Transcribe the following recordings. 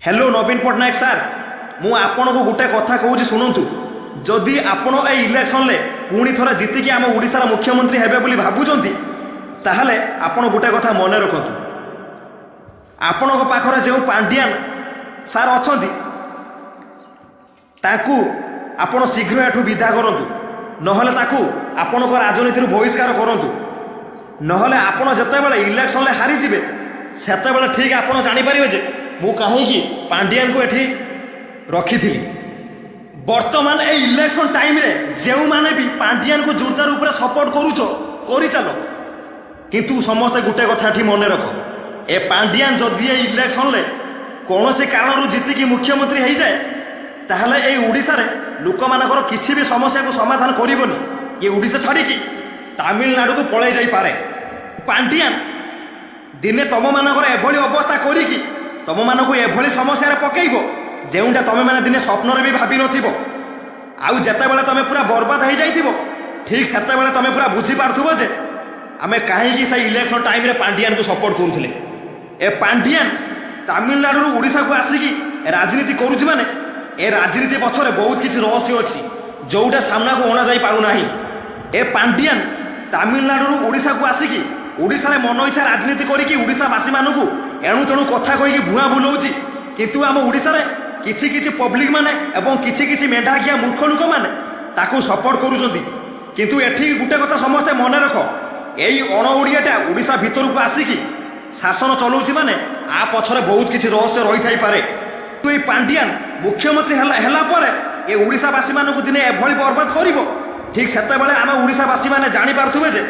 Hello ନବୀନ Patnaik sir, ମୁଁ ଆପଣଙ୍କୁ ଗୋଟେ କଥା କହୁଛି, ଶୁଣନ୍ତୁ। ଯଦି ଆପଣ ଏଇ ଇଲେକ୍ସନରେ ପୁଣି ଥରେ ଜିତିକି ଆମ ଓଡ଼ିଶାର ମୁଖ୍ୟମନ୍ତ୍ରୀ ହେବେ ବୋଲି ଭାବୁଛନ୍ତି, ତାହେଲେ ଆପଣ ଗୋଟେ କଥା ମନେ ରଖନ୍ତୁ। ଆପଣଙ୍କ ପାଖରେ ଯେଉଁ ପାଣ୍ଡିଆନ ସାର୍ ଅଛନ୍ତି, ତାଙ୍କୁ ଆପଣ ଶୀଘ୍ର ଏଠୁ ବିଦା କରନ୍ତୁ, ନହେଲେ ତାକୁ ଆପଣଙ୍କ ରାଜନୀତିରୁ ବହିଷ୍କାର କରନ୍ତୁ। ନହେଲେ ଆପଣ ଯେତେବେଳେ ଇଲେକ୍ସନରେ ହାରିଯିବେ, ସେତେବେଳେ ଠିକ୍ ଆପଣ ଜାଣିପାରିବେ ଯେ ମୁଁ କାହିଁକି ପାଣ୍ଡିଆନକୁ ଏଠି ରଖିଥିଲି। ବର୍ତ୍ତମାନ ଏଇ ଇଲେକ୍ସନ ଟାଇମ୍ରେ ଯେଉଁମାନେ ବି ପାଣ୍ଡିଆନକୁ ଜୋରଦାର ଉପରେ ସପୋର୍ଟ କରୁଛ, କରିଚାଲ। କିନ୍ତୁ ସମସ୍ତେ ଗୋଟେ କଥା ଏଠି ମନେ ରଖ, ଏ ପାଣ୍ଡିଆନ ଯଦି ଏ ଇଲେକ୍ସନରେ କୌଣସି କାରଣରୁ ଜିତିକି ମୁଖ୍ୟମନ୍ତ୍ରୀ ହେଇଯାଏ, ତାହେଲେ ଏଇ ଓଡ଼ିଶାରେ ଲୋକମାନଙ୍କର କିଛି ବି ସମସ୍ୟାକୁ ସମାଧାନ କରିବନି। ଇଏ ଓଡ଼ିଶା ଛାଡ଼ିକି ତାମିଲନାଡ଼ୁକୁ ପଳେଇ ଯାଇପାରେ। ପାଣ୍ଡିଆନ ଦିନେ ତମମାନଙ୍କର ଏଭଳି ଅବସ୍ଥା କରିକି ତମମାନଙ୍କୁ ଏଭଳି ସମସ୍ୟାରେ ପକେଇବ, ଯେଉଁଟା ତମେମାନେ ଦିନେ ସ୍ୱପ୍ନରେ ବି ଭାବିନଥିବ। ଆଉ ଯେତେବେଳେ ତମେ ପୁରା ବର୍ବାଦ ହେଇଯାଇଥିବ, ଠିକ୍ ସେତେବେଳେ ତମେ ପୁରା ବୁଝିପାରୁଥିବ ଯେ ଆମେ କାହିଁକି ସେଇ ଇଲେକ୍ସନ ଟାଇମ୍ରେ ପାଣ୍ଡିଆନକୁ ସପୋର୍ଟ କରୁଥିଲେ। ଏ ପାଣ୍ଡିଆନ ତାମିଲନାଡ଼ୁରୁ ଓଡ଼ିଶାକୁ ଆସିକି ରାଜନୀତି କରୁଛି ମାନେ ଏ ରାଜନୀତି ପଛରେ ବହୁତ କିଛି ରହସ୍ୟ ଅଛି, ଯୋଉଟା ସାମ୍ନାକୁ ଅଣାଯାଇ ପାରୁନାହିଁ। ଏ ପାଣ୍ଡିଆନ ତାମିଲନାଡ଼ୁରୁ ଓଡ଼ିଶାକୁ ଆସିକି ଓଡ଼ିଶାରେ ମନ ଇଚ୍ଛା ରାଜନୀତି କରିକି ଓଡ଼ିଶାବାସୀମାନଙ୍କୁ ଏଣୁ ତେଣୁ କଥା କହିକି ଭୁଆଁ ବୁଲଉଛି। କିନ୍ତୁ ଆମ ଓଡ଼ିଶାରେ କିଛି କିଛି ପବ୍ଲିକ ମାନେ ଏବଂ କିଛି କିଛି ମେଣ୍ଢାଖିଆ ମୂର୍ଖ ଲୋକମାନେ ତାକୁ ସପୋର୍ଟ କରୁଛନ୍ତି। କିନ୍ତୁ ଏଠି ଗୋଟେ କଥା ସମସ୍ତେ ମନେ ରଖ, ଏଇ ଅଣ ଓଡ଼ିଆଟା ଓଡ଼ିଶା ଭିତରକୁ ଆସିକି ଶାସନ ଚଲାଉଛି ମାନେ ଆ ପଛରେ ବହୁତ କିଛି ରହସ୍ୟ ରହିଥାଇପାରେ। କିନ୍ତୁ ଏଇ ପାଣ୍ଡିଆନ ମୁଖ୍ୟମନ୍ତ୍ରୀ ହେଲା ପରେ ଏ ଓଡ଼ିଶାବାସୀମାନଙ୍କୁ ଦିନେ ଏଭଳି ବର୍ବାଦ କରିବ, ଠିକ୍ ସେତେବେଳେ ଆମେ ଓଡ଼ିଶାବାସୀମାନେ ଜାଣିପାରୁଥିବେ ଯେ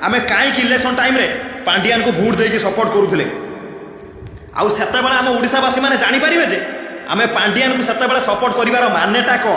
ଆମେ କାହିଁକି ଇଲେକ୍ସନ ଟାଇମ୍ରେ ପାଣ୍ଡିଆନକୁ ଭୋଟ ଦେଇକି ସପୋର୍ଟ କରୁଥିଲେ। ଆଉ ସେତେବେଳେ ଆମ ଓଡ଼ିଶାବାସୀମାନେ ଜାଣିପାରିବେ ଯେ ଆମେ ପାଣ୍ଡିଆନକୁ ସେତେବେଳେ ସପୋର୍ଟ କରିବାର ମାନେଟା କ'ଣ।